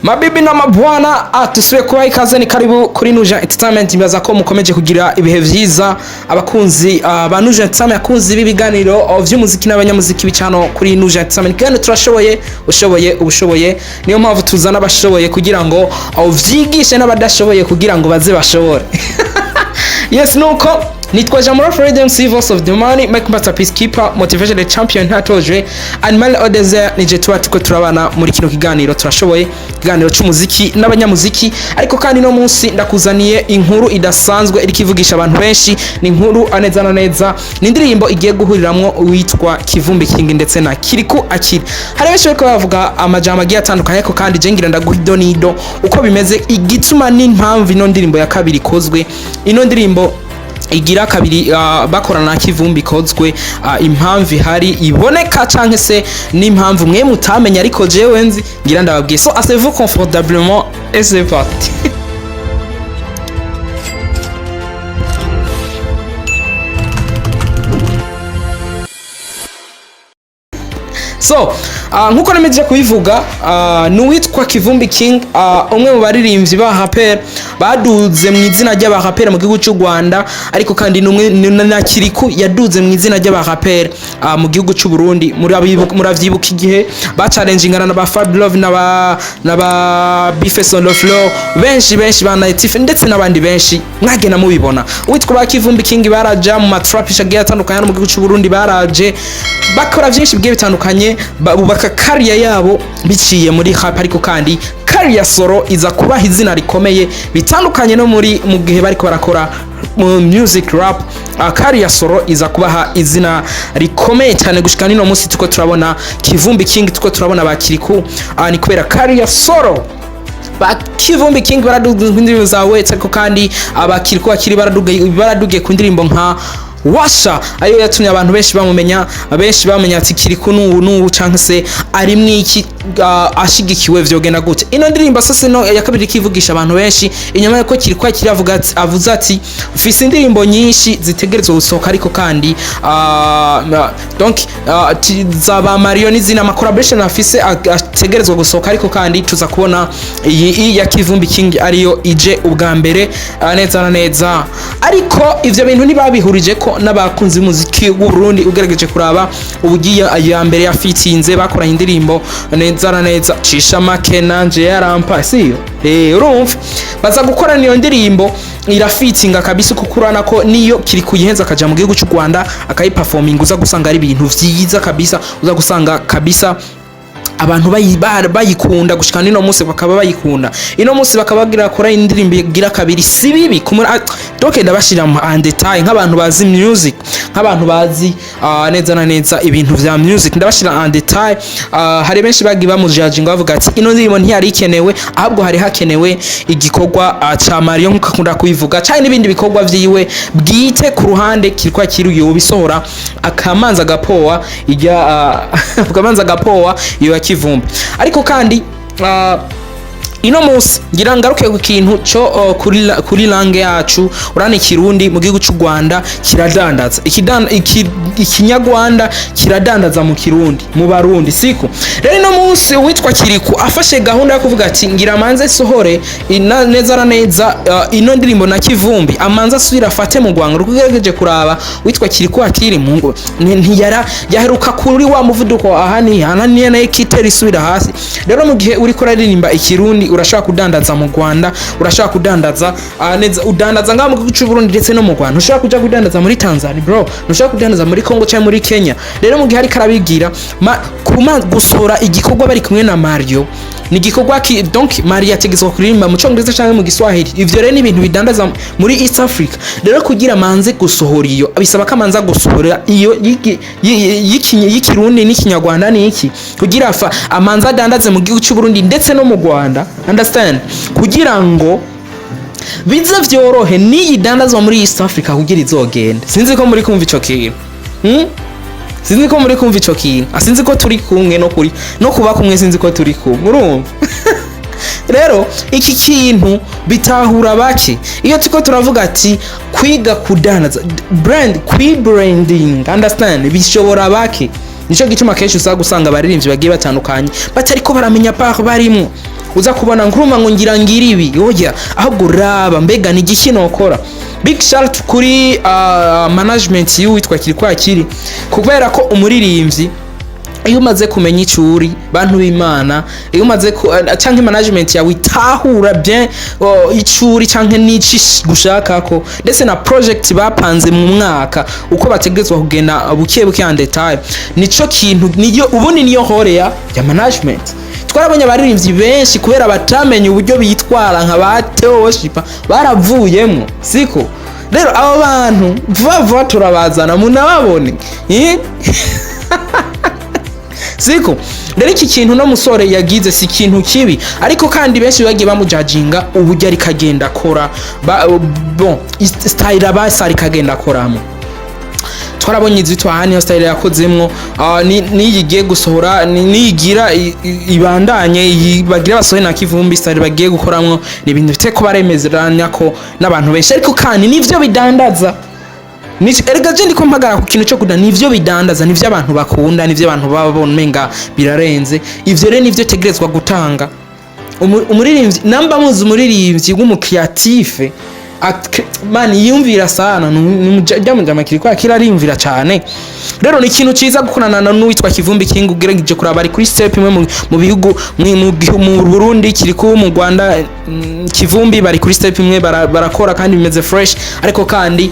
Mabibi na mabwana, tusubiye kubaha ikaze, ni karibu kuri Nuja Entertainment. Mbaza ko mukomeje kugira ibihe vyiza, abakunzi ba Nuja Entertainment, abakunzi b'ibiganiro vy'umuziki n'abanyamuziki bicano kuri Nuja Entertainment. Kandi turashoboye, ushoboye ubushoboye, niyo mpamvu tuzana abashoboye kugira ngo vyigishe n'abadashoboye kugira ngo baze bashobore. Yes, nuko nitwa Jamara Freedom, MC, Voice of the Money, Mike Master, Peacekeeper, Motivation the Champion, ntatojwe Animal Odeze. Nije tuba tuko turabana muri kino kiganiro Turashoboye, ikiganiro c'umuziki n'abanyamuziki. Ariko kandi no munsi ndakuzaniye inkuru idasanzwe iriko ivugisha abantu benshi. Ni inkuru aneza na neza, ni indirimbo igiye guhuriramwo uwitwa Kivumbi King ndetse na Kirikou Akili. Hari benshi bariko bavuga amajambo agiye atandukanye, ariko kandi je ngira ndaguha idonido uko bimeze, igituma n'impamvu ino ndirimbo ya kabiri ikozwe, ino ndirimbo igira kabiri bakorana na Kivumbi ikozwe, impamvu ihari iboneka canke se n'impamvu mwe mutamenya ariko jewe nzi, ngira ndababwiye. So asseyez-vous confortablement et c'est parti. So nkuko nameje kubivuga, ni uwitwa Kivumbi King, umwe mu baririmbyi ba rapper baduze mu izina ry'aba rapper mu gihugu cy'u Rwanda, ariko kandi ni umwe na Kirikou yaduze mu izina ry'aba rapper mu gihugu cy'u Burundi. Muravyibuka igihe ba challengingana na ba Fab Love na ba Bface on the Floor, benshi benshi ba Native ndetse n'abandi benshi mwagenda mubibona. Uwitwa ba Kivumbi King baraja mu matrapish agiye atandukanye hano mu gihugu cy'u Burundi, baraje bakora byinshi bigiye bitandukanye, bubaka career yabo biciye muri rap, ariko kandi career solo iza kubaha izina rikomeye bitandukanye no muri mu gihe bariko barakora mu music rap. Career solo iza kubaha izina rikomeye cyane gushika nino munsi tuko turabona Kivumbi King, tuko turabona ba Kirikou, ni kubera career solo. Ba Kivumbi King baraduga ku ndirimbo za Wetse, ariko kandi aba Kirikou Akili baradugiye ku ndirimbo nka Washa, ariyo yatumye abantu benshi bamumenya, benshi bamenya ati Kirikou n'ubu n'ubu canke se ari mwiki, ashigikiwe vyogenda gute. Ino ndirimbo sase no ya kabiri kivugisha abantu benshi inyuma yuko Kirikou Akili avuga ati, avuze ati mfise indirimbo nyinshi zitegerezwa gusohoka, ariko kandi donc za ba Mario n'izindi ama collaboration afise ategerezwa gusohoka, ariko kandi tuza kubona iyi ya Kivumbi King ariyo ije ubwa mbere, neza na neza. Ariko ivyo bintu ntibabihurije ko n'abakunzi b'umuziki w'u Burundi. Ugerageje kuraba ubugiye ya mbere yafitinze bakoranye indirimbo neza na neza cisha make nanje yarampa siyo, urumva baza gukorana iyo ndirimbo irafitinga kabisa, kuko urabona ko niyo kiri kuyihenza akaja mu gihugu cy'u Rwanda akayiperforminga, uza gusanga ari ibintu vyiza kabisa, uza gusanga kabisa abantu bayikunda gushika nino munsi bakaba bayikunda. Ino munsi bakaba bagira kora indirimbo igira kabiri, si bibi kumura. Donc ndabashira mu en détail nk'abantu bazi music, nk'abantu bazi neza na neza ibintu vya music, ndabashira en détail. Hari benshi bagiye bamujudging bavuga ati ino ndirimbo ntiyari ikenewe, ahubwo hari hakenewe igikorwa ca Mario nkuko akunda kubivuga, cyane n'ibindi bikorwa vyiwe bwite ku ruhande. Kiriko kiri yobisohora akamanza gapowa ijya akamanza gapowa iyo ya Kivumbi. Ariko kandi ino munsi ngira ngaruke ku kintu cyo kuri langue yacu. Urana Ikirundi mu gihugu cy'u Rwanda kiradandaza, Ikinyarwanda kiradandaza mu Kirundi, mu Barundi siko. Rero ino munsi uwitwa Kirikou afashe gahunda yo kuvuga ati ngira manze sohore neza na neza ino ndirimbo na Kivumbi, amanza asubira afate mu Rwanda. Rugerageje kuraba witwa Kirikou Akili mu ngo ntiyara yaheruka kuri wa muvuduko ahani hananiye nayo kitera isubira hasi. Rero mu gihe uriko uraririmba Ikirundi, urashobora kudandaza mu Rwanda, urashobora kudandaza neza, udandaza ngaha mu gihugu cy'u Burundi ndetse no mu Rwanda. Ntushobora kuja kudandaza muri Tanzania bro, ntushobora kudandaza muri Congo cyangwa muri Kenya. Rero mu gihe ariko arabigira kuma gusohora igikorwa bari kumwe na Mario, ni igikorwa ki donc Mario ategetswe kuririmba mu Congereza cyangwa mu Giswahili. Ivyo rero ni ibintu bidandaza muri East Africa. Rero kugira manze gusohora iyo, bisaba ko amanza gusohora iyo y'Ikirundi n'Ikinyarwanda ni iki, kugira fa amanza adandaze mu gihugu cy'u Burundi ndetse no mu Rwanda, understand, kugira ngo bize vyorohe niyi dandazwa muri East Africa kugira izogende. Sinzi ko muri kumva ico kintu, Sinzi ko muri kumva ico kintu. Sinzi ko turi kumwe no kuri no kuba kumwe, sinzi ko turi kumwe. Urumva rero iki kintu bitahura bake iyo turiko turavuga ati kwiga kudandaza, brand, kwi branding, understand, bishobora bake. Nico gituma kenshi usanga abaririmbyi bagiye batandukanye batariko baramenya part barimwo. Uza kubona nkuruma ngo ngira ngira ibi, oya, ahubwo raba mbega ni igiki nokora. Big shout kuri management y'uwitwa Kirikou Akili, kubera ko umuririmbyi iyo umaze kumenya icyo uri, bantu b'Imana, iyo umaze canke management yawe itahura bien, oh, icyo uri canke n'ici gushakako, ndetse na project bapanze mu mwaka uko bategerezwa kugenda buke buke en detail, nico kintu niyo ubundi niyo rôle ya management. Twarabonye abaririmbyi benshi, kubera batamenye uburyo bitwara nka ba Theo Worshipper, baravuyemwo, siko? Rero abo bantu vuba vuba turabazana munababone, eh? Siko? Rero iki kintu no musore yagize si ikintu kibi, ariko kandi benshi bagiye bamujajinga uburyo ariko agenda akora bon, style abasa ariko agenda akoramo. Twarabonye izitwa niyo style yakozemwo, niyi igiye gusohora, niyigira ibandanye bagira basohe na Kivumbi, style bagiye gukoramwo ni ibintu bifite ko baremezeranya ko n'abantu benshi, ariko kandi nivyo bidandaza. Erega je ndiko mpagara ku kintu cyo kuda, nivyo bidandaza, nivyo abantu bakunda, nivyo abantu baba babona umenga birarenze. Ivyo rero nivyo tegerezwa gutanga. Umuririmbyi namba muzi, umuririmbyi w'umu créatif, man yiyumvira sana, jya Kirikou Akili ariyumvira cyane. Rero ni ikintu ciza gukorana na n'uwitwa Kivumbi King. Ugerageje kuraba, ari kuri step imwe mu bihugu mu Burundi, Kirikou mu Rwanda, Kivumbi bari kuri step imwe, barakora kandi bimeze fresh. Ariko kandi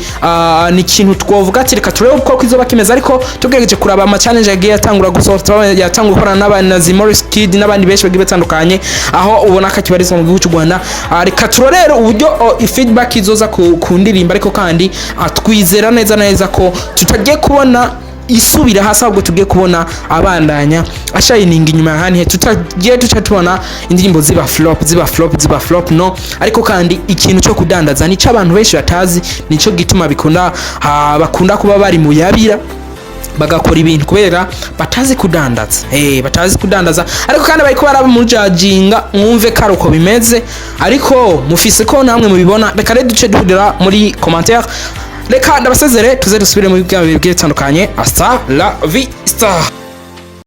ni ikintu twovuga ati reka turebe uko kizoba kimeze. Ariko tugerageje kuraba ama challenge yagiye yatangura gusohora, yatangura gukorana n'abana Morris Kid n'abandi benshi bagiye batandukanye, aho ubona ko akibarizwa mu gihugu cy'u Rwanda. Reka turore rero uburyo feedback izoza ku ndirimbo. Ariko kandi twizera neza neza ko tutagiye kubona isubira hasi, ahubwo tugiye kubona abandanya ashayininga inyuma ya hanihe, tutagiye duca tubona indirimbo ziba flop, ziba flop, ziba flop, no. Ariko kandi ikintu cyo kudandaza nico abantu benshi batazi, nico gituma bikunda, bakunda kuba bari mu yabira, bagakora ibintu kubera batazi kudandaza, batazi kudandaza. Ariko kandi bariko barabamujajinga, mwumve ko ari uko bimeze, ariko mufise ko namwe mubibona. Reka rero duce duhurira muri commentaire. Reka ndabasezere, tuze dusubire mu biganiro bigiye bitandukanye. Hasta la vista.